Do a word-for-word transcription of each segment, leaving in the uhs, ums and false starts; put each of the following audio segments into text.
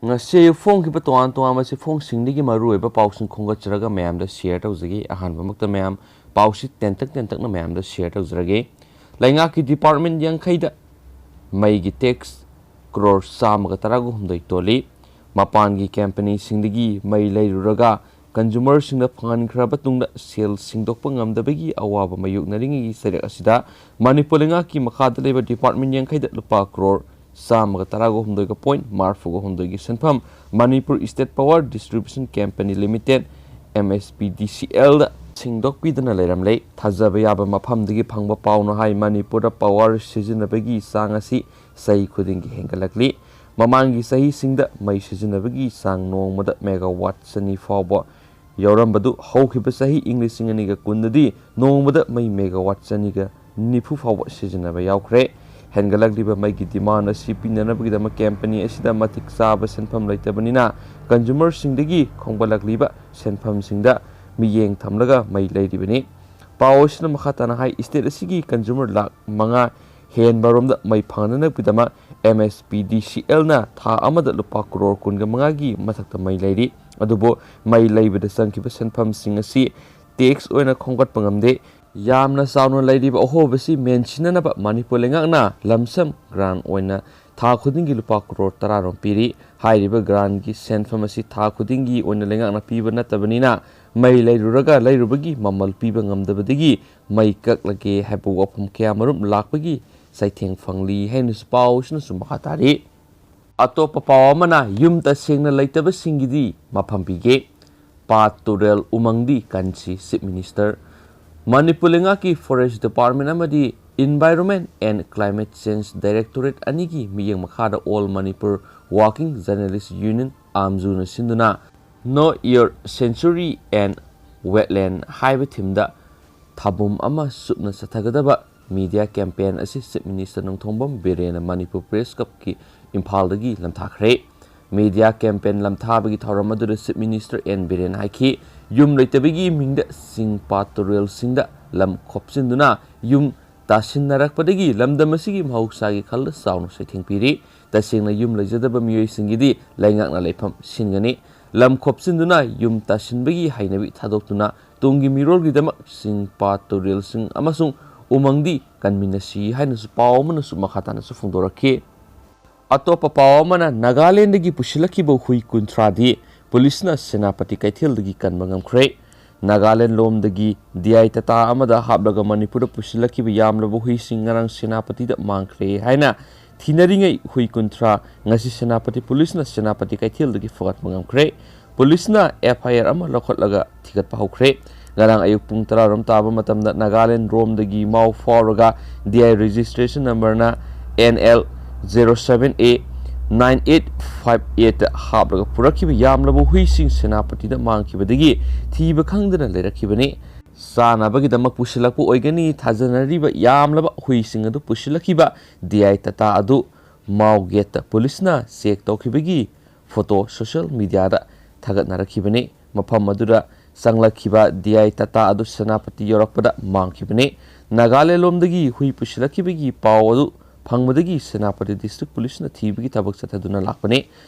ꯉꯁꯤ ꯑꯌꯨꯛ ꯐꯣꯡꯈꯤꯕ ꯇꯣꯉꯥꯟ ꯇꯣꯉꯥꯟꯕ ꯆꯦꯐꯣꯡꯁꯤꯡꯗꯒꯤ ꯃꯔꯨꯑꯣꯏꯕ ꯄꯥꯎꯁꯤꯡ ꯈꯣꯝꯒꯠꯆꯔꯒ ꯃꯌꯥꯝꯗ ꯁꯤꯌꯔ ꯇꯧꯖꯒꯦ꯫ ꯑꯍꯥꯟꯕꯃꯛꯇ ꯃꯌꯥꯝ ꯄꯥꯎꯁꯤ ꯇꯦꯟꯇꯛ ꯇꯦꯟꯇꯛꯅ ꯃꯌꯥꯝꯗ ꯁꯤꯌꯔ ꯇꯧꯖꯔꯒꯦ꯫ ꯂꯩꯉꯥꯛꯀꯤ ꯗꯤꯄꯥꯔꯠꯃꯦꯟ ꯌꯥꯡꯈꯩꯗ ꯃꯩꯒꯤ ꯇꯦꯛꯁ ꯀ꯭ꯔꯣꯔ ꯆꯥꯝꯃꯒ ꯇꯔꯥꯒ ꯍꯨꯝꯗꯣꯏ ꯇꯣꯜꯂꯤ꯫ ꯃꯄꯥꯟꯒꯤ ꯀꯝꯄꯅꯤꯁꯤꯡꯗꯒꯤ ꯃꯩ ꯂꯩꯔꯨꯔꯒ ꯀꯟꯖꯨꯃꯔꯁꯤꯡꯗ ꯐꯪꯍꯟꯈ꯭ꯔꯕ ꯇꯨꯡꯗ ꯁꯦꯜ ꯁꯤꯡꯗꯣꯛꯄ ꯉꯝꯗꯕꯒꯤ ꯑꯋꯥꯕ ꯃꯥꯌꯣꯛꯅꯔꯤꯉꯩꯒꯤ ꯆꯩꯔꯛ ꯑꯁꯤꯗ ꯃꯅꯤꯄꯨꯔ ꯂꯩꯉꯥꯛꯀꯤ ꯃꯈꯥꯗ ꯂꯩꯕ ꯗꯤꯄꯥꯔꯠꯃꯦꯟ ꯌꯥꯡꯈꯩꯗ ꯂꯨꯄꯥ ꯀ꯭ꯔꯣꯔ ꯆꯥꯝꯃꯒ ꯇꯔꯥꯒ ꯍꯨꯝꯗꯣꯏꯒ ꯄꯣꯏꯟ ꯃꯔꯤꯐꯨꯒ ꯍꯨꯝꯗꯣꯏꯒꯤ ꯁꯦꯟꯐꯝ Manipur state power distribution company limited, M S P D C ꯑꯦꯜꯗ ꯁꯤꯡꯗꯣꯛꯄꯤꯗꯨꯅ ꯂꯩꯔꯝꯂꯦ꯫ ꯊꯥꯖꯕ ꯌꯥꯕ ꯃꯐꯝꯗꯒꯤ ꯐꯪꯕ ꯄꯥꯎꯅ ꯍꯥꯏ, ꯃꯅꯤꯄꯨꯔꯗ ꯄꯥꯋꯔ ꯁꯤꯖꯤꯟꯅꯕꯒꯤ ꯆꯥꯡ ꯑꯁꯤ ꯆꯍꯤ ꯈꯨꯗꯤꯡꯒꯤ ꯍꯦꯟꯒꯠꯂꯛꯂꯤ꯫ ꯃꯃꯥꯡꯒꯤ ꯆꯍꯤꯁꯤꯡꯗ ꯃꯩ ꯁꯤꯖꯤꯟꯅꯕꯒꯤ ꯆꯥꯡ ꯅꯣꯡꯃꯗ ꯃꯦꯒꯥꯋꯥꯠ ꯆꯅꯤ ꯐꯥꯎꯕ ꯌꯧꯔꯝꯕꯗꯨ ꯍꯧꯈꯤꯕ ꯆꯍꯤ ꯏꯪ ꯂꯤꯁꯤꯡ ꯑꯅꯤꯒ ꯀꯨꯟꯗꯗꯤ ꯅꯣꯡꯃꯗ ꯃꯩ ꯃꯦꯒꯥꯋꯥꯠ ꯆꯅꯤꯒ ꯅꯤꯐꯨ ꯐꯥꯎꯕ ꯁꯤꯖꯤꯟꯅꯕ ꯌꯥꯎꯈ꯭ꯔꯦ꯫ ꯍꯦꯟꯒꯠꯂꯛꯂꯤꯕ ꯃꯩꯒꯤ ꯗꯤꯃꯥꯟ ꯑꯁꯤ ꯄꯤꯅꯅꯕꯒꯤꯗꯃꯛ ꯀꯝꯄꯅꯤ ꯑꯁꯤꯗ ꯃꯇꯤꯛ ꯆꯥꯕ ꯁꯦꯟꯐꯝ ꯂꯩꯇꯕꯅꯤꯅ ꯀꯟꯖꯨꯃꯔꯁꯤꯡꯗꯒꯤ ꯈꯣꯝꯒꯠꯂꯛꯂꯤꯕ ꯁꯦꯟꯐꯝꯁꯤꯡꯗ ꯃꯤꯠꯌꯦꯡ ꯊꯝꯂꯒ ꯃꯩ ꯂꯩꯔꯤꯕꯅꯤ꯫ ꯄꯥꯎ ꯑꯁꯤꯅ ꯃꯈꯥ ꯇꯥꯅ ꯍꯥꯏ, ꯏꯁꯇꯦꯠ ꯑꯁꯤꯒꯤ ꯀꯟꯖꯨꯃꯔ ꯂꯥꯈ ꯃꯉꯥ ꯍꯦꯟꯕꯔꯣꯝꯗ ꯃꯩ ꯐꯪꯅꯅꯕꯒꯤꯗꯃꯛ ꯑꯦꯝ ꯑꯦꯁ ꯄꯤ ꯗꯤ ꯁꯤ ꯑꯦꯜꯅ ꯊꯥ ꯑꯃꯗ ꯂꯨꯄꯥ ꯀ꯭ꯔꯣꯔ ꯀꯨꯟꯒ ꯃꯉꯥꯒꯤ ꯃꯊꯛꯇ ꯃꯩ ꯂꯩꯔꯤ꯫ ꯑꯗꯨꯕꯨ ꯃꯩ ꯂꯩꯕꯗ ꯆꯪꯈꯤꯕ ꯁꯦꯟꯐꯝꯁꯤꯡ ꯑꯁꯤ ꯇꯦꯛꯁ ꯑꯣꯏꯅ ꯈꯣꯝꯒꯠꯄ ꯉꯝꯗꯦ꯫ ꯌꯥꯝꯅ ꯆꯥꯎꯅ ꯂꯩꯔꯤꯕ ꯑꯍꯣꯕꯁꯤ ꯃꯦꯟꯁꯤꯟꯅꯅꯕ ꯃꯅꯤꯄꯨꯔ ꯂꯩꯉꯥꯛꯅ ꯂꯝꯁꯝ ꯒ꯭ꯔꯥꯟ ꯑꯣꯏꯅ ꯊꯥ ꯈꯨꯗꯤꯡꯒꯤ ꯂꯨꯄꯥ ꯀ꯭ꯔꯣꯔ ꯇꯔꯥꯔꯣꯝ ꯄꯤꯔꯤ꯫ ꯍꯥꯏꯔꯤꯕ ꯒ꯭ꯔꯥꯟꯒꯤ ꯁꯦꯟꯐꯝ ꯑꯁꯤ ꯊꯥ ꯈꯨꯗꯤꯡꯒꯤ ꯑꯣꯏꯅ ꯂꯩꯉꯥꯛꯅ ꯄꯤꯕ ꯅꯠꯇꯕꯅꯤꯅ ꯃꯩ ꯂꯩꯔꯨꯔꯒ ꯂꯩꯔꯨꯕꯒꯤ ꯃꯃꯜ ꯄꯤꯕ ꯉꯝꯗꯕꯗꯒꯤ ꯃꯩ ꯀꯛꯂꯒꯦ ꯍꯥꯏꯕ ꯋꯥꯐꯝ ꯀꯌꯥꯃꯔꯨꯝ ꯂꯥꯛꯄꯒꯤ ꯆꯩꯊꯦꯡ ꯐꯪꯂꯤ ꯍꯥꯏꯅꯁꯨ ꯄꯥꯎ ꯑꯁꯤꯅꯁꯨ ꯃꯈꯥ ꯇꯥꯔꯤ꯫ ꯑꯇꯣꯞꯄ ꯄꯥꯎ ꯑꯃꯅ ꯌꯨꯝ ꯇꯁꯦꯡꯅ ꯂꯩꯇꯕꯁꯤꯡꯒꯤꯗꯤ ꯃꯐꯝ ꯄꯤꯒꯦ꯫ ꯄꯥꯠ, ꯇꯨꯔꯦꯜ, ꯎꯃꯪꯗꯤ ꯀꯟꯁꯤ ꯆꯤꯐ ꯃꯤꯅꯤꯁꯇꯔ꯫ ꯃꯅꯤꯄꯨꯔ ꯂꯩꯉꯥꯛꯀꯤ ꯐꯣꯔꯦꯁ ꯗꯤꯄꯥꯔꯠꯃꯦꯟ ꯑꯃꯗꯤ environment and climate change directorate ꯑꯅꯤꯒꯤ ꯃꯤꯠꯌꯦꯡ ꯃꯈꯥꯗ all Manipur working journalists union, ꯑꯥꯝꯖꯨꯅ ꯁꯤꯟꯗꯨꯅ know your sanctuary and wetland ꯍꯥꯏꯕ ꯊꯤꯝꯗ ꯊꯥꯕꯨꯝ ꯑꯃ ꯆꯨꯞꯅ ꯆꯠꯊꯒꯗꯕ ꯃꯤꯗꯤꯌꯥ ꯀꯦꯝꯄꯦꯟ ꯑꯁꯤ ꯆꯤꯐ ꯃꯤꯅꯤꯁꯇꯔ ꯅꯣꯡꯊꯣꯝꯕꯝ ꯕꯤꯔꯦꯟꯅ ꯃꯅꯤꯄꯨꯔ ꯄ꯭ꯔꯦꯁ ꯀ꯭ꯂꯕꯀꯤ ꯏꯝꯐꯥꯜꯗꯒꯤ ꯂꯝꯊꯥꯈ꯭ꯔꯦ꯫ ꯃꯤꯗꯤꯌꯥ ꯀꯦꯝꯄꯦꯟ ꯂꯝꯊꯥꯕꯒꯤ ꯊꯧꯔꯝ ꯑꯗꯨꯗ ꯆꯤꯐ ꯃꯤꯅꯤꯁꯇꯔ ꯑꯦꯟ ꯕꯤꯔꯦꯟ ꯍꯥꯏꯈꯤ, ꯌꯨꯝ ꯂꯩꯇꯕꯒꯤ ꯃꯤꯡꯗ ꯆꯤꯡ ꯄꯥꯠ ꯇꯨꯔꯦꯜꯁꯤꯡꯗ ꯂꯝ ꯈꯣꯞꯆꯤꯟꯗꯨꯅ ꯌꯨꯝ ꯇꯥꯁꯤꯟꯅꯔꯛꯄꯗꯒꯤ ꯂꯝꯗꯝ ꯑꯁꯤꯒꯤ ꯃꯍꯧꯁꯥꯒꯤ ꯈꯜꯗ ꯆꯥꯎꯅ ꯆꯩꯊꯦꯡ ꯄꯤꯔꯤ꯫ ꯇꯁꯦꯡꯅ ꯌꯨꯝ ꯂꯩꯖꯗꯕ ꯃꯤꯑꯣꯏꯁꯤꯡꯒꯤꯗꯤ ꯂꯩꯉꯥꯛꯅ ꯂꯩꯐꯝ ꯁꯤꯟꯒꯅꯤ꯫ ꯂꯝ ꯈꯣꯞꯆꯤꯟꯗꯨꯅ ꯌꯨꯝ ꯇꯥꯁꯤꯟꯕꯒꯤ ꯍꯩꯅꯕꯤ ꯊꯥꯗꯣꯛꯇꯨꯅ ꯇꯨꯡꯒꯤ ꯃꯤꯔꯣꯜꯒꯤꯗꯃꯛ ꯆꯤꯡ ꯄꯥꯠ ꯇꯨꯔꯦꯜꯁꯤꯡ ꯑꯃꯁꯨꯡ ꯎꯃꯪꯗꯤ ꯀꯟꯃꯤꯟꯅꯁꯤ ꯍꯥꯏꯅꯁꯨ ꯄꯥꯎ ꯑꯃꯅꯁꯨ ꯃꯈꯥ ꯇꯥꯅꯁꯨ ꯐꯣꯡꯗꯣꯔꯛꯈꯤ꯫ ꯑꯇꯣꯞꯄ ꯄꯥꯎ ꯑꯃꯅ ꯅꯥꯒꯥꯂꯦꯟꯗꯒꯤ ꯄꯨꯁꯤꯜꯂꯛꯈꯤꯕ ꯍꯨꯏ ꯀꯨꯟꯊ꯭ꯔꯥꯗꯤ ꯄꯨꯂꯤꯁꯅ ꯁꯦꯅꯥꯄꯇꯤ ꯀꯩꯊꯦꯜꯗꯒꯤ ꯀꯟꯕ ꯉꯝꯈ꯭ꯔꯦ꯫ ꯅꯥꯒꯥꯂꯦꯟ ꯂꯣꯝꯗꯒꯤ ꯗꯤ ꯑꯥꯏ ꯇꯥꯇꯥ ꯑꯃꯗ ꯍꯥꯞꯂꯒ ꯃꯅꯤꯄꯨꯔꯗ ꯄꯨꯁꯤꯜꯂꯛꯈꯤꯕ ꯌꯥꯝꯂꯕ ꯍꯨꯏꯁꯤꯡ ꯉꯔꯥꯡ ꯁꯦꯅꯥꯄꯇꯤꯗ ꯃꯥꯡꯈ꯭ꯔꯦ ꯍꯥꯏꯅ ꯊꯤꯅꯔꯤꯉꯩ ꯍꯨꯏ ꯀꯨꯟꯊ꯭ꯔꯥ ꯉꯁꯤ ꯁꯦꯅꯥꯄꯇꯤ ꯄꯨꯂꯤꯁꯅ ꯁꯦꯅꯥꯄꯇꯤ ꯀꯩꯊꯦꯜꯗꯒꯤ ꯐꯒꯠꯄ ꯉꯝꯈ꯭ꯔꯦ꯫ ꯄꯨꯂꯤꯁꯅ ꯑꯦꯐ ꯑꯥꯏ ꯑꯥꯔ ꯑꯃ ꯂꯧꯈꯠꯂꯒ ꯊꯤꯒꯠꯄ ꯍꯧꯈ꯭ꯔꯦ꯫ ꯉꯔꯥꯡ ꯑꯌꯨꯛ ꯄꯨꯡ ꯇꯔꯥꯔꯣꯝ ꯇꯥꯕ ꯃꯇꯝꯗ ꯅꯥꯒꯥꯂꯦꯟ ꯔꯣꯝꯗꯒꯤ ꯃꯥꯎ ꯐꯥꯎꯔꯒ ꯗꯤ ꯑꯥꯏ ꯔꯦꯖꯤꯁꯇ꯭ꯔꯦꯁꯟ ꯅꯝꯕꯔꯅ N L zero seven A nine eight five eight ꯍꯥꯞꯂꯒ ꯄꯨꯔꯛꯈꯤꯕ ꯌꯥꯝꯂꯕ ꯍꯨꯏꯁꯤꯡ ꯁꯦꯅꯥꯄꯇꯤꯗ ꯃꯥꯡꯈꯤꯕꯗꯒꯤ ꯊꯤꯕ ꯈꯪꯗꯅ ꯂꯩꯔꯛꯈꯤꯕꯅꯤ꯫ ꯆꯥꯅꯕꯒꯤꯗꯃꯛ ꯄꯨꯁꯤꯜꯂꯛꯄ ꯑꯣꯏꯒꯅꯤ ꯊꯥꯖꯅꯔꯤꯕ ꯌꯥꯝꯂꯕ ꯍꯨꯏꯁꯤꯡ ꯑꯗꯨ ꯄꯨꯁꯤꯜꯂꯛꯈꯤꯕ ꯗꯤ ꯑꯥꯏ ꯇꯥꯇꯥ ꯑꯗꯨ ꯃꯥꯎ ꯒꯦꯠꯇ ꯄꯨꯂꯤꯁꯅ ꯆꯦꯛ ꯇꯧꯈꯤꯕꯒꯤ ꯐꯣꯇꯣ ꯁꯣꯁꯤꯌꯦꯜ ꯃꯤꯗꯤꯌꯥꯗ ꯊꯥꯒꯠꯅꯔꯛꯈꯤꯕꯅꯤ꯫ ꯃꯐꯝ ꯑꯗꯨꯗ ꯆꯪꯂꯛꯈꯤꯕ ꯗꯤ ꯑꯥꯏ ꯇꯥꯇꯥ ꯑꯗꯨ ꯁꯦꯅꯥꯄꯇꯤ ꯌꯧꯔꯛꯄꯗ ꯃꯥꯡꯈꯤꯕꯅꯤ꯫ ꯅꯥꯒꯥꯂꯦꯟ ꯂꯣꯝꯗꯒꯤ ꯍꯨꯏ ꯄꯨꯁꯤꯜꯂꯛꯈꯤꯕꯒꯤ ꯄꯥꯎ ꯑꯗꯨ ꯐꯪꯕꯗꯒꯤ ꯁꯦꯅꯥꯄꯇꯤ ꯗꯤꯁꯇ꯭ꯔꯤꯛ ꯄꯨꯂꯤꯁꯅ ꯊꯤꯕꯒꯤ ꯊꯕꯛ ꯆꯠꯊꯗꯨꯅ ꯂꯥꯛꯄꯅꯤ꯫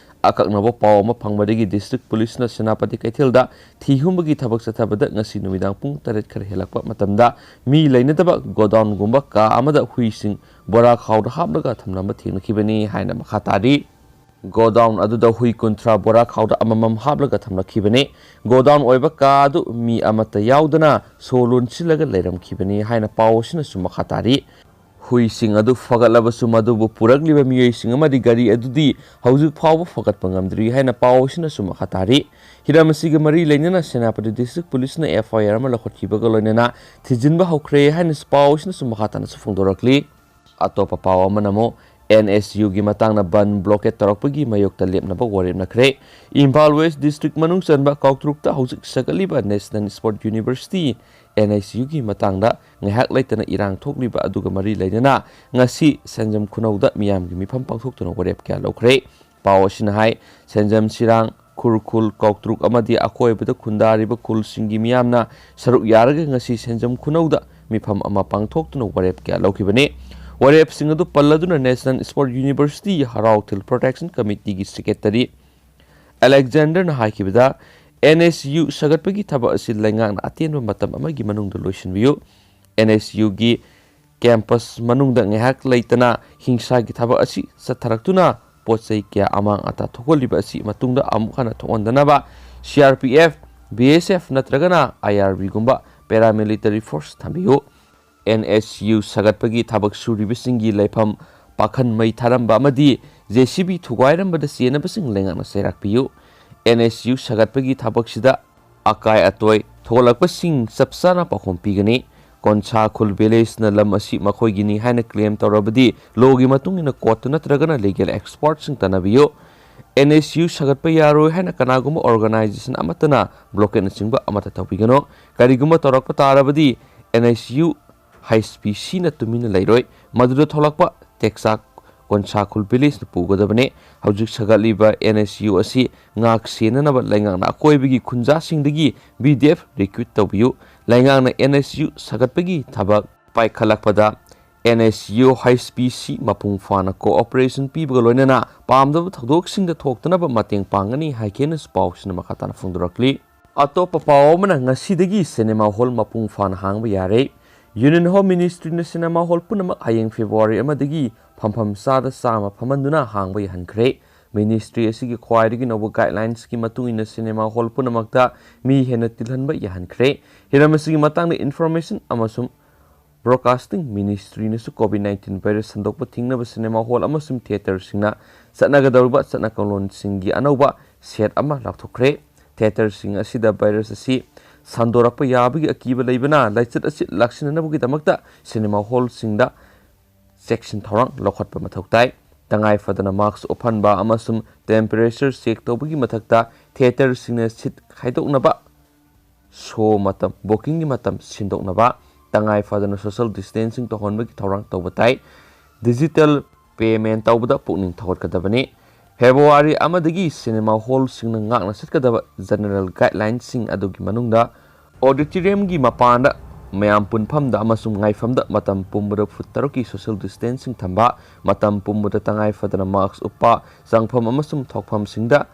ꯑꯀꯛꯅꯕ ꯄꯥꯎ ꯑꯃ ꯐꯪꯕꯗꯒꯤ ꯗꯤꯁꯇ꯭ꯔꯤꯛ ꯄꯨꯂꯤꯁꯅ ꯁꯦꯅꯥꯄꯇꯤ ꯀꯩꯊꯦꯜꯗ ꯊꯤ ꯍꯨꯝꯕꯒꯤ ꯊꯕꯛ ꯆꯠꯊꯕꯗ ꯉꯁꯤ ꯅꯨꯃꯤꯗꯥꯡ ꯄꯨꯡ ꯇꯔꯦꯠ ꯈꯔ ꯍꯦꯜꯂꯛꯄ ꯃꯇꯝꯗ ꯃꯤ ꯂꯩꯅꯗꯕ ꯒꯣꯗꯥꯎꯟꯒꯨꯝꯕ ꯀꯥ ꯑꯃꯗ ꯍꯨꯏꯁꯤꯡ ꯕꯣꯔꯥ ꯈꯥꯎꯗ ꯍꯥꯞꯂꯒ ꯊꯝꯂꯝꯕ ꯊꯦꯡꯅꯈꯤꯕꯅꯤ ꯍꯥꯏꯅ ꯃꯈꯥ ꯇꯥꯔꯤ꯫ ꯒꯣꯗꯥꯎꯟ ꯑꯗꯨꯗ ꯍꯨꯏ ꯀꯨꯟꯊ꯭ꯔꯥ ꯕꯣꯔꯥ ꯈꯥꯎꯗ ꯑꯃꯃꯝ ꯍꯥꯞꯂꯒ ꯊꯝꯂꯛꯈꯤꯕꯅꯤ꯫ ꯒꯣꯗꯥꯎꯟ ꯑꯣꯏꯕ ꯀꯥ ꯑꯗꯨ ꯃꯤ ꯑꯃꯠꯇ ꯌꯥꯎꯗꯅ ꯁꯣ ꯂꯣꯟꯁꯤꯜꯂꯒ ꯂꯩꯔꯝꯈꯤꯕꯅꯤ ꯍꯥꯏꯅ ꯄꯥꯎ ꯑꯁꯤꯅꯁꯨ ꯃꯈꯥ ꯇꯥꯔꯤ꯫ ꯍꯨꯏꯁꯤꯡ ꯑꯗꯨ ꯐꯒꯠꯂꯕꯁꯨ ꯃꯗꯨꯕꯨ ꯄꯨꯔꯛꯂꯤꯕ ꯃꯤꯑꯣꯏꯁꯤꯡ ꯑꯃꯗꯤ ꯒꯥꯔꯤ ꯑꯗꯨꯗꯤ ꯍꯧꯖꯤꯛ ꯐꯥꯎꯕ ꯐꯒꯠꯄ ꯉꯝꯗ꯭ꯔꯤ ꯍꯥꯏꯅ ꯄꯥꯎ ꯑꯁꯤꯅꯁꯨ ꯃꯈꯥ ꯇꯥꯔꯤ꯫ ꯍꯤꯔꯝ ꯑꯁꯤꯒ ꯃꯔꯤ ꯂꯩꯅꯅ ꯁꯦꯅꯥꯄꯇꯤ ꯗꯤꯁꯇ꯭ꯔꯤꯛ ꯄꯨꯂꯤꯁꯅ ꯑꯦꯐ ꯑꯥꯏ ꯑꯥꯔ ꯑꯃ ꯂꯧꯈꯠꯈꯤꯕꯒ ꯂꯣꯏꯅꯅ ꯊꯤꯖꯤꯟꯕ ꯍꯧꯈ꯭ꯔꯦ ꯍꯥꯏꯅꯁꯨ ꯄꯥꯎ ꯑꯁꯤꯅꯁꯨ ꯃꯈꯥ ꯇꯥꯅꯁꯨ ꯐꯣꯡꯗꯣꯔꯛꯂꯤ꯫ ꯑꯇꯣꯞꯄ ꯄꯥꯎ ꯑꯃꯅ ꯑꯃꯨꯛ ꯑꯦꯟ ꯑꯦꯁ ꯌꯨꯒꯤ ꯃꯇꯥꯡꯗ ꯕꯟ ꯕ꯭ꯂꯣꯀꯦꯠ ꯇꯧꯔꯛꯄꯒꯤ ꯃꯥꯌꯣꯛꯇ ꯂꯦꯞꯅꯕ ꯋꯥꯔꯦꯞꯅꯈ꯭ꯔꯦ꯫ ꯏꯝꯐꯥꯜ ꯋꯦꯁ ꯗꯤꯁꯇ꯭ꯔꯤꯛ ꯃꯅꯨꯡ ꯆꯟꯕ ꯀꯥꯎꯇ꯭ꯔꯨꯛꯇ ꯍꯧꯖꯤꯛ ꯁꯥꯒꯠꯂꯤꯕ ꯅꯦꯁꯅꯦꯜ ꯁ꯭ꯄꯣꯔꯠ ꯌꯨꯅꯤꯚꯔꯁꯤꯇꯤ, ꯑꯦꯟ ꯑꯦꯁ ꯌꯨꯒꯤ ꯃꯇꯥꯡꯗ ꯉꯥꯏꯍꯥꯛ ꯂꯩꯇꯅ ꯏꯔꯥꯡ ꯊꯣꯛꯂꯤꯕ ꯑꯗꯨꯒ ꯃꯔꯤ ꯂꯩꯅꯅ ꯉꯁꯤ ꯁꯦꯟꯖꯝ ꯈꯨꯅꯧꯗ ꯃꯤꯌꯥꯝꯒꯤ ꯃꯤꯐꯝ ꯄꯥꯡꯊꯣꯛꯇꯨꯅ ꯋꯥꯔꯦꯞ ꯀꯌꯥ ꯂꯧꯈ꯭ꯔꯦ꯫ ꯄꯥꯎ ꯑꯁꯤꯅ ꯍꯥꯏ, ꯁꯦꯟꯖꯝ ꯁꯤꯔꯥꯡ, ꯈꯨꯔꯈꯨꯜ, ꯀꯥꯎꯇ꯭ꯔꯨꯛ ꯑꯃꯗꯤ ꯑꯀꯣꯏꯕꯗ ꯈꯨꯟꯗꯥꯔꯤꯕ ꯈꯨꯜꯁꯤꯡꯒꯤ ꯃꯤꯌꯥꯝꯅ ꯁꯔꯨꯛ ꯌꯥꯔꯒ ꯉꯁꯤ ꯁꯦꯟꯖꯝ ꯈꯨꯅꯧꯗ ꯃꯤꯐꯝ ꯑꯃ ꯄꯥꯡꯊꯣꯛꯇꯨꯅ ꯋꯥꯔꯦꯞ ꯀꯌꯥ ꯂꯧꯈꯤꯕꯅꯤ꯫ ꯋꯥꯔꯦꯞꯁꯤꯡ ꯑꯗꯨ ꯄꯜꯂꯗꯨꯅ National Sport University ꯍꯔꯥꯎ ꯊꯤꯜ Protection Committeeꯒꯤ Secretary ꯑꯂꯦꯛꯖꯦꯟꯗꯔꯅ ꯍꯥꯏꯈꯤꯕꯗ, N S U ꯁꯥꯒꯠꯄꯒꯤ ꯊꯕꯛ ꯑꯁꯤ ꯂꯩꯉꯥꯛꯅ ꯑꯇꯦꯟꯕ ꯃꯇꯝ ꯑꯃꯒꯤ ꯃꯅꯨꯡꯗ ꯂꯣꯏꯁꯤꯟꯕꯤꯌꯨ꯫ N S Uꯒꯤ campus ꯃꯅꯨꯡꯗ ꯉꯥꯏꯍꯥꯛ ꯂꯩꯇꯅ ꯍꯤꯡꯁꯥꯒꯤ ꯊꯕꯛ ꯑꯁꯤ ꯆꯠꯊꯔꯛꯇꯨꯅ ꯄꯣꯠ ꯆꯩ ꯀꯌꯥ ꯑꯃꯥꯡ ꯑꯇꯥ ꯊꯣꯛꯍꯜꯂꯤꯕ ꯑꯁꯤ ꯃꯇꯨꯡꯗ ꯑꯃꯨꯛ ꯍꯟꯅ ꯊꯣꯛꯍꯟꯗꯅꯕ C R P F, B S F ꯅꯠꯇ꯭ꯔꯒꯅ I R Bꯒꯨꯝꯕ paramilitary force ꯊꯝꯕꯤꯌꯨ꯫ N S U ꯁꯥꯒꯠꯄꯒꯤ ꯊꯕꯛ ꯁꯨꯔꯤꯕꯁꯤꯡꯒꯤ ꯂꯩꯐꯝ ꯄꯥꯈꯟ ꯃꯩ ꯊꯥꯔꯝꯕ ꯑꯃꯗꯤ J C B ꯊꯨꯒꯥꯏꯔꯝꯕꯗ ꯆꯦꯟꯅꯕꯁꯤꯡ ꯂꯩꯉꯥꯛꯅ ꯆꯩꯔꯥꯛ ꯄꯤꯌꯨ꯫ N S U ꯁꯥꯒꯠꯄꯒꯤ ꯊꯕꯛꯁꯤꯗ ꯑꯀꯥꯏ ꯑꯇꯣꯏ ꯊꯣꯛꯂꯛꯄꯁꯤꯡ ꯆꯞ ꯆꯥꯅ ꯄꯥꯎꯈꯨꯝ ꯄꯤꯒꯅꯤ꯫ ꯀꯣꯟꯁꯥ ꯈꯨꯜ villageꯅ ꯂꯝ ꯑꯁꯤ ꯃꯈꯣꯏꯒꯤꯅꯤ ꯍꯥꯏꯅ claim ꯇꯧꯔꯕꯗꯤ, lawꯒꯤ ꯃꯇꯨꯡ ꯏꯟꯅ courtꯇ ꯅꯠꯇ꯭ꯔꯒꯅ legal expertꯁꯤꯡ ꯇꯥꯟꯅꯕꯤꯌꯨ꯫ N S U ꯁꯥꯒꯠꯄ ꯌꯥꯔꯣꯏ ꯍꯥꯏꯅ ꯀꯅꯥꯒꯨꯝꯕ organization ꯑꯃꯠꯇꯅ blockade ꯅꯆꯤꯡꯕ ꯑꯃꯠꯇ ꯇꯧꯕꯤꯒꯅꯨ꯫ ꯀꯔꯤꯒꯨꯝꯕ ꯇꯧꯔꯛꯄ ꯇꯥꯔꯕꯗꯤ, N S U H P Cꯅ ꯇꯨꯃꯤꯟꯅ ꯂꯩꯔꯣꯏ꯫ ꯃꯗꯨꯗ ꯊꯣꯛꯂꯛꯄ ꯇꯦꯛꯆꯥꯛ ꯀꯣꯟꯁꯥ ꯈꯨꯜ villageꯅ ꯄꯨꯒꯗꯕꯅꯤ꯫ ꯍꯧꯖꯤꯛ ꯁꯥꯒꯠꯂꯤꯕ N S U ꯑꯁꯤ ꯉꯥꯛ ꯁꯦꯟꯅꯅꯕ ꯂꯩꯉꯥꯛꯅ ꯑꯀꯣꯏꯕꯒꯤ ꯈꯨꯟꯖꯥꯁꯤꯡꯗꯒꯤ B D F recruit ꯇꯧꯕꯤꯌꯨ꯫ ꯂꯩꯉꯥꯛꯅ N S U ꯁꯥꯒꯠꯄꯒꯤ ꯊꯕꯛ ꯄꯥꯏꯈꯠꯂꯛꯄꯗ N S U H P C ꯃꯄꯨꯡ ꯐꯥꯅ cooperation ꯄꯤꯕꯒ ꯂꯣꯏꯅꯅ ꯄꯥꯝꯗꯕ ꯊꯧꯗꯣꯛꯁꯤꯡꯗ ꯊꯣꯛꯇꯅꯕ ꯃꯇꯦꯡ ꯄꯥꯡꯒꯅꯤ ꯍꯥꯏꯈꯤꯅꯁꯨ ꯄꯥꯎꯁꯤꯅ ꯃꯈꯥ ꯇꯥꯅ ꯐꯣꯡꯗꯣꯔꯛꯂꯤ꯫ ꯑꯇꯣꯞꯄ ꯄꯥꯎ ꯑꯃꯅ, ꯉꯁꯤꯗꯒꯤ cinema hall ꯃꯄꯨꯡ ꯐꯥꯅ ꯍꯥꯡꯕ ꯌꯥꯔꯦ꯫ Union Home Ministryꯅ cinema hall ꯄꯨꯝꯅꯃꯛ ꯍꯌꯦꯡ February ꯑꯃꯗꯒꯤ ꯐꯝꯐꯝ ꯆꯥꯗ ꯆꯥꯝꯃ ꯐꯝꯍꯟꯗꯨꯅ ꯍꯥꯡꯕ ꯌꯥꯍꯟꯈ꯭ꯔꯦ꯫ Ministry ꯑꯁꯤꯒꯤ ꯈ꯭ꯋꯥꯏꯗꯒꯤ ꯅꯧꯕ guidelinesꯀꯤ ꯃꯇꯨꯡ ꯏꯟꯅ cinema hall ꯄꯨꯝꯅꯃꯛꯇ ꯃꯤ ꯍꯦꯟꯅ ꯇꯤꯜꯍꯟꯕ ꯌꯥꯍꯟꯈ꯭ꯔꯦ꯫ ꯍꯤꯔꯝ ꯑꯁꯤꯒꯤ ꯃꯇꯥꯡꯗ Information ꯑꯃꯁꯨꯡ Broadcasting Ministryꯅꯁꯨ COVID nineteen virus ꯁꯟꯗꯣꯛꯄ ꯊꯤꯡꯅꯕ cinema hall ꯑꯃꯁꯨꯡ theatreꯁꯤꯡꯅ ꯆꯠꯅꯒꯗꯧꯔꯤꯕ ꯆꯠꯅ ꯀꯥꯡꯂꯣꯟꯁꯤꯡꯒꯤ ꯑꯅꯧꯕ set ꯑꯃ ꯂꯥꯎꯊꯣꯛꯈ꯭ꯔꯦ꯫ Theatreꯁꯤꯡ ꯑꯁꯤꯗ virus ꯑꯁꯤ ꯁꯟꯗꯣꯔꯛꯄ ꯌꯥꯕꯒꯤ ꯑꯀꯤꯕ ꯂꯩꯕꯅ, ꯂꯥꯏꯆꯠ ꯑꯁꯤ ꯂꯥꯛꯁꯤꯟꯅꯅꯕꯒꯤꯗꯃꯛꯇ cinema hallꯁꯤꯡꯗ ꯆꯦꯛꯁꯤꯟ ꯊꯧꯔꯥꯡ ꯂꯧꯈꯠꯄ ꯃꯊꯧ ꯇꯥꯏ꯫ ꯇꯉꯥꯏ ꯐꯗꯅ mask ꯎꯞꯍꯟꯕ ꯑꯃꯁꯨꯡ temperature check ꯇꯧꯕꯒꯤ ꯃꯊꯛꯇ, theatreꯁꯤꯡꯅ seat ꯈꯥꯏꯗꯣꯛꯅꯕ, show ꯃꯇꯝ, bookingꯒꯤ ꯃꯇꯝ ꯁꯤꯟꯗꯣꯛꯅꯕ, ꯇꯉꯥꯏ ꯐꯗꯅ social distancing ꯇꯧꯍꯟꯕꯒꯤ ꯊꯧꯔꯥꯡ ꯇꯧꯕ ꯇꯥꯏ꯫ Digital payment ꯇꯧꯕꯗ ꯄꯨꯛꯅꯤꯡ ꯊꯧꯒꯠꯀꯗꯕꯅꯤ꯫ February ꯑꯃꯗꯒꯤ cinema hallꯁꯤꯡꯅ ꯉꯥꯛꯅ ꯆꯠꯀꯗꯕ general guidelinesꯁꯤꯡ ꯑꯗꯨꯒꯤ ꯃꯅꯨꯡꯗ auditoriumꯒꯤ ꯃꯄꯥꯟꯗ ꯃꯌꯥꯝ ꯄꯨꯟꯐꯝꯗ ꯑꯃꯁꯨꯡ ꯉꯥꯏꯐꯝꯗ ꯃꯇꯝ ꯄꯨꯝꯕꯗ ꯐꯨꯠ ꯇꯔꯨꯛꯀꯤ social distancing ꯊꯝꯕ, ꯃꯇꯝ ꯄꯨꯝꯕꯗ ꯇꯉꯥꯏ ꯐꯗꯅ mask ꯎꯞꯄ, ꯆꯪꯐꯝ ꯑꯃꯁꯨꯡ ꯊꯣꯛꯐꯝꯁꯤꯡꯗ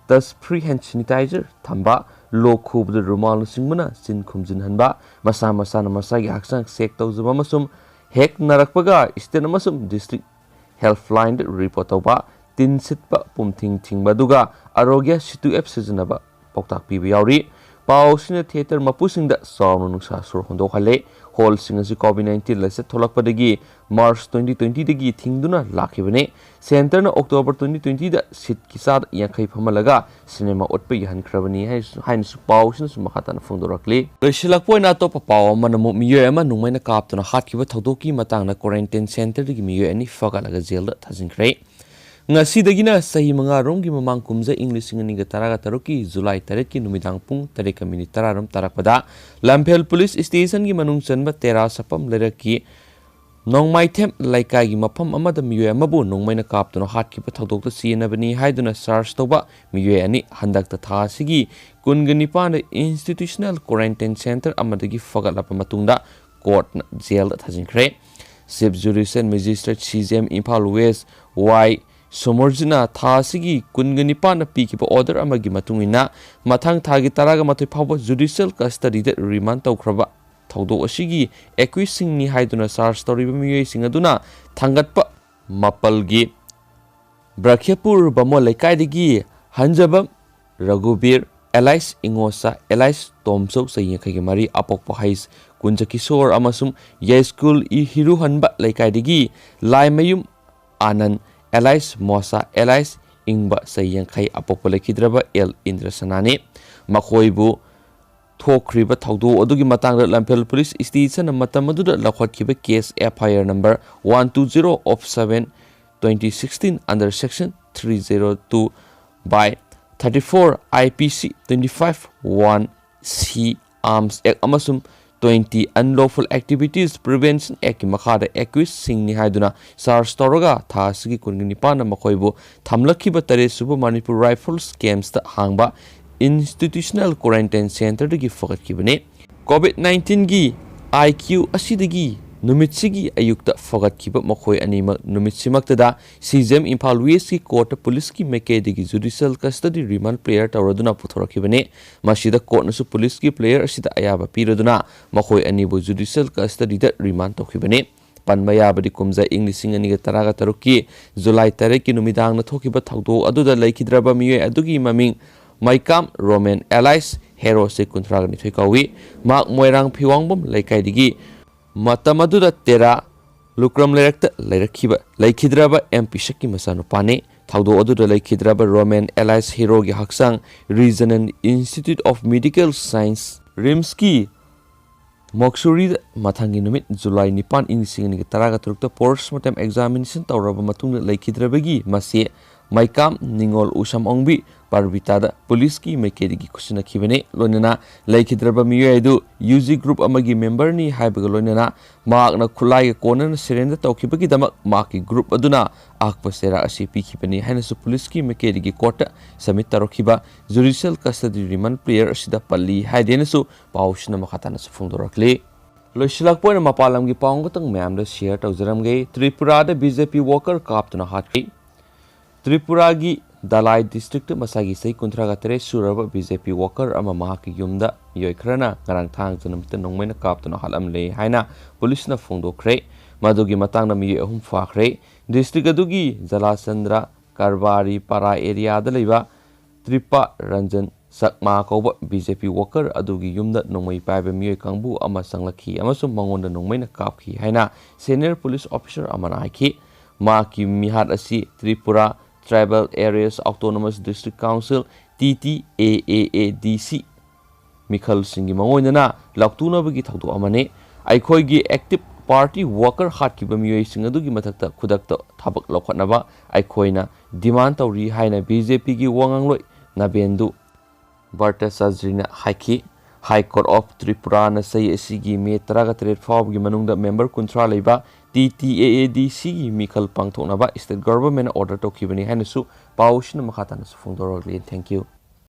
dust free hand sanitizer ꯊꯝꯕ, ꯂꯣꯛ ꯈꯨꯕꯗ ꯔꯨꯃꯥꯜꯅꯆꯤꯡꯕꯅ ꯆꯤꯟ ꯈꯨꯝꯖꯤꯟꯍꯟꯕ, ꯃꯁꯥ ꯃꯁꯥꯅ ꯃꯁꯥꯒꯤ ꯍꯛꯆꯥꯡ check ꯇꯧꯖꯕ ꯑꯃꯁꯨꯡ ꯍꯦꯛ ꯅꯥꯔꯛꯄꯒ state ꯑꯃꯁꯨꯡ district helpline ꯗ report ꯇꯧꯕ, ꯇꯤꯟ ꯁꯤꯠꯄ, ꯄꯨꯝꯊꯤꯡ ꯊꯤꯡꯕ, ꯑꯗꯨꯒ ꯑꯥꯔꯣꯒ꯭ꯌ ꯁꯤꯇꯨ app ꯁꯤꯖꯤꯟꯅꯕ ꯄꯥꯎꯇꯥꯛ ꯄꯤꯕ ꯌꯥꯎꯔꯤ꯫ ꯄꯥꯎ ꯑꯁꯤꯅ theatre ꯃꯄꯨꯁꯤꯡꯗ ꯆꯥꯎꯅ ꯅꯨꯡꯁꯥ ꯁꯣꯔ ꯍꯣꯟꯗꯣꯛꯍꯜꯂꯦ꯫ Hall ꯁꯤꯡ ꯑꯁꯤ COVID nineteen ꯂꯥꯏꯆꯠ ꯊꯣꯛꯂꯛꯄꯗꯒꯤ March twenty twenty ꯗꯒꯤ ꯊꯤꯡꯗꯨꯅ ꯂꯥꯛꯈꯤꯕꯅꯤ꯫ Centre ꯅ October twenty twenty ꯗ seat ꯀꯤ ꯆꯥꯗ ꯌꯥꯡꯈꯩ ꯐꯝꯍꯜꯂꯒ cinema ꯎꯠꯄ ꯌꯥꯍꯟꯈ꯭ꯔꯕꯅꯤ ꯍꯥꯏꯅꯁꯨ, ꯍꯥꯏꯅꯁꯨ ꯄꯥꯎ ꯑꯁꯤꯅꯁꯨ ꯃꯈꯥ ꯇꯥꯅ ꯐꯣꯡꯗꯣꯔꯛꯂꯤ꯫ ꯂꯣꯏꯁꯤꯜꯂꯛꯄ ꯑꯣꯏꯅ ꯑꯇꯣꯞꯄ ꯄꯥꯎ ꯑꯃꯅ ꯑꯃꯨꯛ ꯃꯤꯑꯣꯏ ꯑꯃ ꯅꯣꯡꯃꯩꯅ ꯀꯥꯞꯇꯨꯅ ꯍꯥꯠꯈꯤꯕ ꯊꯧꯗꯣꯛꯀꯤ ꯃꯇꯥꯡꯗ꯫ Quarantine centre ꯗꯒꯤ ꯃꯤꯑꯣꯏ ꯑꯅꯤ ꯐꯒꯠꯂꯒ jail ꯗ ꯊꯥꯖꯤꯟꯈ꯭ꯔꯦ꯫ ꯉꯁꯤꯗꯒꯤꯅ ꯆꯍꯤ ꯃꯉꯥ ꯔꯣꯝꯒꯤ ꯃꯃꯥꯡ ꯀꯨꯝꯖꯥ ꯏꯪ ꯂꯤꯁꯤꯡ ꯑꯅꯤꯒ ꯇꯔꯥꯒ ꯇꯔꯨꯛꯀꯤ July ꯇꯔꯦꯠꯀꯤ ꯅꯨꯃꯤꯗꯥꯡ ꯄꯨꯡ ꯇꯔꯦꯠꯀ minute ꯇꯔꯥ ꯔꯣꯝ ꯇꯥꯔꯛꯄꯗ ꯂꯝꯐꯦꯜ police station ꯒꯤ ꯃꯅꯨꯡ ꯆꯟꯕ ꯇꯦꯔꯥ ꯁꯥꯄꯝ ꯂꯩꯔꯛꯀꯤ ꯅꯣꯡꯃꯥꯏꯊꯦꯝ ꯂꯩꯀꯥꯏꯒꯤ ꯃꯐꯝ ꯑꯃꯗ ꯃꯤꯑꯣꯏ ꯑꯃꯕꯨ ꯅꯣꯡꯃꯩꯅ ꯀꯥꯞꯇꯨꯅ ꯍꯥꯠꯈꯤꯕ ꯊꯧꯗꯣꯛꯇ ꯆꯦꯟꯅꯕꯅꯤ ꯍꯥꯏꯗꯨꯅ search ꯇꯧꯕ ꯃꯤꯑꯣꯏ ꯑꯅꯤ ꯍꯟꯗꯛꯇ ꯊꯥ ꯑꯁꯤꯒꯤ ꯀꯨꯟꯒ ꯅꯤꯄꯥꯟꯗ institutional quarantine centre ꯑꯃꯗꯒꯤ ꯐꯒꯠꯂꯕ ꯃꯇꯨꯡꯗ court ꯅ jail ꯗ ꯊꯥꯖꯤꯟꯈ꯭ꯔꯦ꯫ Chief Judicial Magistrate C J M Imphal West Y ꯁꯣꯃꯔꯖꯤꯠꯅ ꯊꯥ ꯑꯁꯤꯒꯤ ꯀꯨꯟꯒ ꯅꯤꯄꯥꯟꯗ ꯄꯤꯈꯤꯕ order ꯑꯃꯒꯤ ꯃꯇꯨꯡ ꯏꯟꯅ ꯃꯊꯪ ꯊꯥꯒꯤ ꯇꯔꯥꯒ ꯃꯥꯊꯣꯏ ꯐꯥꯎꯕ judicial custody ꯗ remand ꯇꯧꯈ꯭ꯔꯕ ꯊꯧꯗꯣꯛ ꯑꯁꯤꯒꯤ accused ꯁꯤꯡꯅꯤ ꯍꯥꯏꯗꯨꯅ search ꯇꯧꯔꯤꯕ ꯃꯤꯑꯣꯏꯁꯤꯡ ꯑꯗꯨꯅ ꯊꯥꯡꯒꯠꯄ ꯃꯥꯄꯜꯒꯤ ꯕ꯭ꯔꯈ꯭ꯌꯄꯨꯔ ꯕꯥꯃꯣꯟ ꯂꯩꯀꯥꯏꯗꯒꯤ ꯍꯟꯖꯕꯝ ꯔꯘꯨꯕꯤꯔ, alias ꯏꯉꯣꯁꯥ, alias ꯇꯣꯝꯆꯧ, ꯆꯍꯤ ꯌꯥꯡꯈꯩꯒ ꯃꯔꯤ, ꯑꯄꯣꯛꯄ ꯍꯩꯁ ꯀꯨꯟꯖꯀꯤꯁꯣꯔ ꯑꯃꯁꯨꯡ ꯌꯥꯏꯁ꯭ꯀꯨꯜ ꯏ ꯍꯤꯔꯨꯍꯟꯕ ꯂꯩꯀꯥꯏꯗꯒꯤ ꯂꯥꯏꯃꯌꯨꯝ ꯑꯥꯅꯟ, alias ꯃꯣꯁꯥ, alias ꯏꯪꯕ, ꯆꯍꯤ ꯌꯥꯡꯈꯩ, ꯑꯄꯣꯛꯄ ꯂꯩꯈꯤꯗ꯭ꯔꯕ ꯑꯦꯜ ꯏꯟꯗ꯭ꯔꯁꯅꯥꯅꯤ꯫ ꯃꯈꯣꯏꯕꯨ ꯊꯣꯛꯈ꯭ꯔꯤꯕ ꯊꯧꯗꯣꯛ ꯑꯗꯨꯒꯤ ꯃꯇꯥꯡꯗ ꯂꯝꯐꯦꯜ police station ꯅ ꯃꯇꯝ ꯑꯗꯨꯗ ꯂꯧꯈꯠꯈꯤꯕ case F I R number one two zero of seven twenty sixteen under section three zero two by thirty four I P C twenty five one C Arms Act ꯑꯃꯁꯨꯡ twenty Unlawful Activities Prevention Act ꯀꯤ ꯃꯈꯥꯗ accused ꯁꯤꯡꯅꯤ ꯍꯥꯏꯗꯨꯅ search ꯇꯧꯔꯒ ꯊꯥ ꯑꯁꯤꯒꯤ ꯀꯨꯟꯒ ꯅꯤꯄꯥꯟꯗ ꯃꯈꯣꯏꯕꯨ ꯊꯝꯂꯛꯈꯤꯕ ꯇꯔꯦꯠ ꯁꯨꯕ Manipur Rifles camps ꯇ ꯍꯥꯡꯕ institutional quarantine centre ꯗꯒꯤ ꯐꯒꯠꯈꯤꯕꯅꯤ꯫ COVID nineteen ꯒꯤ ꯑꯥꯏ ꯀ꯭ꯌꯨ ꯑꯁꯤꯗꯒꯤ ꯅꯨꯃꯤꯠꯁꯤꯒꯤ ꯑꯌꯨꯛꯇ ꯐꯒꯠꯈꯤꯕ ꯃꯈꯣꯏ ꯑꯅꯤꯃꯛ ꯅꯨꯃꯤꯠꯁꯤꯃꯛꯇꯗ ꯁꯤ ꯖꯤ ꯑꯦꯝ ꯏꯝꯐꯥꯜ ꯋꯦꯁꯀꯤ ꯀꯣꯔꯠꯇ ꯄꯨꯂꯤꯁꯀꯤ ꯃꯥꯏꯀꯩꯗꯒꯤ ꯖꯨꯗꯤꯁꯤꯌꯦꯜ ꯀꯁꯇꯗꯤ ꯔꯤꯃꯥꯟ ꯄ꯭ꯂꯦꯌꯔ ꯇꯧꯔꯗꯨꯅ ꯄꯨꯊꯣꯔꯛꯈꯤꯕꯅꯤ꯫ ꯃꯁꯤꯗ ꯀꯣꯔꯠꯅꯁꯨ ꯄꯨꯂꯤꯁꯀꯤ ꯄ꯭ꯂꯦꯌꯔ ꯑꯁꯤꯗ ꯑꯌꯥꯕ ꯄꯤꯔꯗꯨꯅ ꯃꯈꯣꯏ ꯑꯅꯤꯕꯨ ꯖꯨꯗꯤꯁꯤꯌꯦꯜ ꯀꯁꯇꯗꯤꯗ ꯔꯤꯃꯥꯟ ꯇꯧꯈꯤꯕꯅꯤ꯫ ꯄꯟꯕ ꯌꯥꯕꯗꯤ ꯀꯨꯝꯖꯥ ꯏꯪ ꯂꯤꯁꯤꯡ ꯑꯅꯤꯒ ꯇꯔꯥꯒ ꯇꯔꯨꯛꯀꯤ ꯖꯨꯂꯥꯏ ꯇꯔꯦꯠꯀꯤ ꯅꯨꯃꯤꯗꯥꯡꯗ ꯊꯣꯛꯈꯤꯕ ꯊꯧꯗꯣꯛ ꯑꯗꯨꯗ ꯂꯩꯈꯤꯗ꯭ꯔꯕ ꯃꯤꯑꯣꯏ ꯑꯗꯨꯒꯤ ꯃꯃꯤꯡ ꯃꯩꯀꯥꯝ ꯔꯣꯃꯦꯟ ꯑꯦꯂꯥꯏꯁ ꯍꯦꯔꯣ ꯆꯍꯤ ꯀꯨꯟꯊ꯭ꯔꯥꯒ ꯅꯤꯊꯣꯏ ꯀꯧꯏ꯫ ꯃꯍꯥꯛ ꯃꯣꯏꯔꯥꯡ ꯐꯤꯋꯥꯡꯕꯝ ꯂꯩꯀꯥꯏꯗꯒꯤ ꯃꯇꯝ ꯑꯗꯨꯗ ꯇꯦꯔꯥ ꯂꯨꯀ꯭ꯔꯝ ꯂꯩꯔꯛꯇ ꯂꯩꯔꯛꯈꯤꯕ ꯂꯩꯈꯤꯗ꯭ꯔꯕ ꯑꯦꯝ ꯄꯤꯁꯛꯀꯤ ꯃꯆꯥꯅꯨꯄꯥꯅꯤ꯫ ꯊꯧꯗꯣꯛ ꯑꯗꯨꯗ ꯂꯩꯈꯤꯗ꯭ꯔꯕ ꯔꯣꯃꯦꯟ ꯑꯦꯂꯥꯏꯁ ꯍꯦꯔꯣꯒꯤ ꯍꯛꯆꯥꯡ regional institute of medical science, ꯔꯤꯝꯁꯀꯤ ꯃꯣꯛꯆꯨꯔꯤꯗ ꯃꯊꯪꯒꯤ ꯅꯨꯃꯤꯠ ꯖꯨꯂꯥꯏ ꯅꯤꯄꯥꯟ ꯏꯪ ꯂꯤꯁꯤꯡ ꯑꯅꯤꯒ ꯇꯔꯥꯒ ꯇꯔꯨꯛꯇ ꯄꯣꯁꯃꯣꯔꯇꯦꯝ ꯑꯦꯛꯖꯥꯃꯤꯅꯦꯁꯟ ꯇꯧꯔꯕ ꯃꯇꯨꯡꯗ ꯂꯩꯈꯤꯗ꯭ꯔꯕꯒꯤ ꯃꯁꯦ ꯃꯩꯀꯥꯝ ꯅꯤꯉꯣꯜ ꯎꯁꯝ ꯑꯣꯡꯕꯤ ꯄꯥꯔꯕꯤꯇꯥꯗ ꯄꯨꯂꯤꯁꯀꯤ ꯃꯥꯏꯀꯩꯗꯒꯤ ꯈꯨꯠꯁꯤꯟꯅꯈꯤꯕꯅꯤ꯫ ꯂꯣꯏꯅꯅ ꯂꯩꯈꯤꯗ꯭ꯔꯕ ꯃꯤꯑꯣꯏ ꯑꯗꯨ ꯌꯨ ꯖꯤ ꯒ꯭ꯔꯨꯞ ꯑꯃꯒꯤ ꯃꯦꯝꯕꯔꯅꯤ ꯍꯥꯏꯕꯒ ꯂꯣꯏꯅꯅ ꯃꯍꯥꯛꯅ ꯈꯨꯠꯂꯥꯏꯒ ꯀꯣꯟꯅꯅ ꯁꯔꯦꯟꯗꯔ ꯇꯧꯈꯤꯕꯒꯤꯗꯃꯛ ꯃꯍꯥꯛꯀꯤ ꯒ꯭ꯔꯨꯞ ꯑꯗꯨꯅ ꯑꯀꯛꯄ ꯆꯩꯔꯥꯛ ꯑꯁꯤ ꯄꯤꯈꯤꯕꯅꯤ ꯍꯥꯏꯅꯁꯨ ꯄꯨꯂꯤꯁꯀꯤ ꯃꯥꯏꯀꯩꯗꯒꯤ ꯀꯣꯔꯠꯇ ꯁꯕꯃꯤꯠ ꯇꯧꯔꯛꯈꯤꯕ ꯖꯨꯗꯤꯁꯤꯌꯦꯜ ꯀꯁꯇꯗꯤ ꯔꯤꯃꯥꯟ ꯄ꯭ꯂꯦꯌꯔ ꯑꯁꯤꯗ ꯄꯜꯂꯤ ꯍꯥꯏꯗꯦꯅꯁꯨ ꯄꯥꯎꯁꯤꯅ ꯃꯈꯥ ꯇꯥꯅꯁꯨ ꯐꯣꯡꯗꯣꯔꯛꯂꯤ꯫ ꯂꯣꯏꯁꯤꯜꯂꯛꯄ ꯑꯣꯏꯅ ꯃꯄꯥꯟ ꯂꯝꯒꯤ ꯄꯥꯎ ꯑꯃꯈꯛꯇꯪ ꯃꯌꯥꯝꯗ ꯁꯤꯌꯔ ꯇꯧꯖꯔꯝꯒꯦ꯫ ꯇ꯭ꯔꯤꯄꯨꯔꯥꯗ ꯕꯤ ꯖꯦ ꯄꯤ ꯋꯥꯀꯔ ꯀꯥꯞꯇꯨꯅ ꯍꯥꯠꯈ꯭ꯔꯦ꯫ ꯇ꯭ꯔꯤꯄꯨꯔꯥꯒꯤ ꯗꯥꯂꯥꯏ ꯗꯤꯁꯇ꯭ꯔꯤꯛꯇ ꯃꯁꯥꯒꯤ ꯆꯍꯤ ꯀꯨꯟꯊ꯭ꯔꯥꯒ ꯇꯔꯦꯠ ꯁꯨꯔꯕ ꯕꯤ ꯖꯦ ꯄꯤ ꯋꯥꯀꯔ ꯑꯃ ꯃꯍꯥꯛꯀꯤ ꯌꯨꯝꯗ ꯃꯤꯑꯣꯏ ꯈꯔꯅ ꯉꯔꯥꯡ ꯊꯥꯡꯖ ꯅꯨꯃꯤꯠꯇ ꯅꯣꯡꯃꯩꯅ ꯀꯥꯞꯇꯨꯅ ꯍꯥꯠꯂꯝꯂꯦ ꯍꯥꯏꯅ ꯄꯨꯂꯤꯁꯅ ꯐꯣꯡꯗꯣꯛꯈ꯭ꯔꯦ꯫ ꯃꯗꯨꯒꯤ ꯃꯇꯥꯡꯗ ꯃꯤꯑꯣꯏ ꯑꯍꯨꯝ ꯐꯥꯈ꯭ꯔꯦ꯫ ꯗꯤꯁꯇ꯭ꯔꯤꯛ ꯑꯗꯨꯒꯤ ꯖꯂꯥꯆꯟꯗ꯭ꯔ ꯀꯔꯕꯥꯔꯤ ꯄꯥꯔꯥ ꯑꯦꯔꯤꯌꯥꯗ ꯂꯩꯕ ꯇ꯭ꯔꯤꯄꯥ ꯔꯟꯖꯟ ꯆꯛꯃꯥ ꯀꯧꯕ ꯕꯤ ꯖꯦ ꯄꯤ ꯋꯥꯀꯔ ꯑꯗꯨꯒꯤ ꯌꯨꯝꯗ ꯅꯣꯡꯃꯩ ꯄꯥꯏꯕ ꯃꯤꯑꯣꯏ ꯀꯥꯡꯕꯨ ꯑꯃ ꯆꯪꯂꯛꯈꯤ ꯑꯃꯁꯨꯡ ꯃꯉꯣꯟꯗ ꯅꯣꯡꯃꯩꯅ ꯀꯥꯞꯈꯤ ꯍꯥꯏꯅ ꯁꯦꯅꯤꯌꯔ ꯄꯨꯂꯤꯁ ꯑꯣꯐꯤꯁꯔ ꯑꯃꯅ ꯍꯥꯏꯈꯤ꯫ ꯃꯍꯥꯛꯀꯤ ꯃꯤꯍꯥꯠ ꯑꯁꯤ Tripura tribal areas autonomous district council, T T A A A D C, ꯃꯤꯈꯜꯁꯤꯡꯒꯤ ꯃꯑꯣꯡ ꯑꯣꯏꯅꯅ ꯂꯥꯎꯊꯣꯛꯅꯕꯒꯤ ꯊꯧꯗꯣꯛ ꯑꯃꯅꯤ꯫ ꯑꯩꯈꯣꯏꯒꯤ ꯑꯦꯛꯇꯤꯚ ꯄꯥꯔꯇꯤ ꯋꯥꯀꯔ ꯍꯥꯠꯈꯤꯕ ꯃꯤꯑꯣꯏꯁꯤꯡ ꯑꯗꯨꯒꯤ ꯃꯊꯛꯇ ꯈꯨꯗꯛꯇ ꯊꯕꯛ ꯂꯧꯈꯠꯅꯕ ꯑꯩꯈꯣꯏꯅ ꯗꯤꯃꯥꯟ ꯇꯧꯔꯤ ꯍꯥꯏꯅ ꯕꯤ ꯖꯦ ꯄꯤꯒꯤ ꯋꯥ ꯉꯥꯡꯂꯣꯏ ꯅꯕꯦꯟꯗꯨ ꯚꯠꯇꯆꯥꯔꯖꯤꯅ ꯍꯥꯏꯈꯤ꯫ ꯍꯥꯏ ꯀꯣꯔꯠ ꯑꯣꯐ ꯇ꯭ꯔꯤꯄꯨꯔꯥꯅ ꯆꯍꯤ ꯑꯁꯤꯒꯤ ꯃꯦ ꯇꯔꯥꯒ ꯇꯔꯦꯠ ꯐꯥꯎꯕꯒꯤ ꯃꯅꯨꯡꯗ ꯃꯦꯝꯕꯔ ꯀꯨꯟꯊ꯭ꯔꯥ ꯂꯩꯕ ꯇꯤ ꯇꯤ ꯑꯦ ꯑꯦ ꯗꯤ ꯁꯤꯒꯤ ꯃꯤꯈꯜ ꯄꯥꯡꯊꯣꯛꯅꯕ ꯁ꯭ꯇꯦꯠ ꯒꯚꯔꯟꯃꯦꯟꯠꯅ ꯑꯣꯔꯗꯔ ꯇꯧꯈꯤꯕꯅꯤ ꯍꯥꯏꯅꯁꯨ ꯄꯥꯎꯁꯤꯅ ꯃꯈꯥ ꯇꯥꯅꯁꯨ ꯐꯣꯡꯗꯣꯔꯛꯂꯤ꯫ Thank you꯫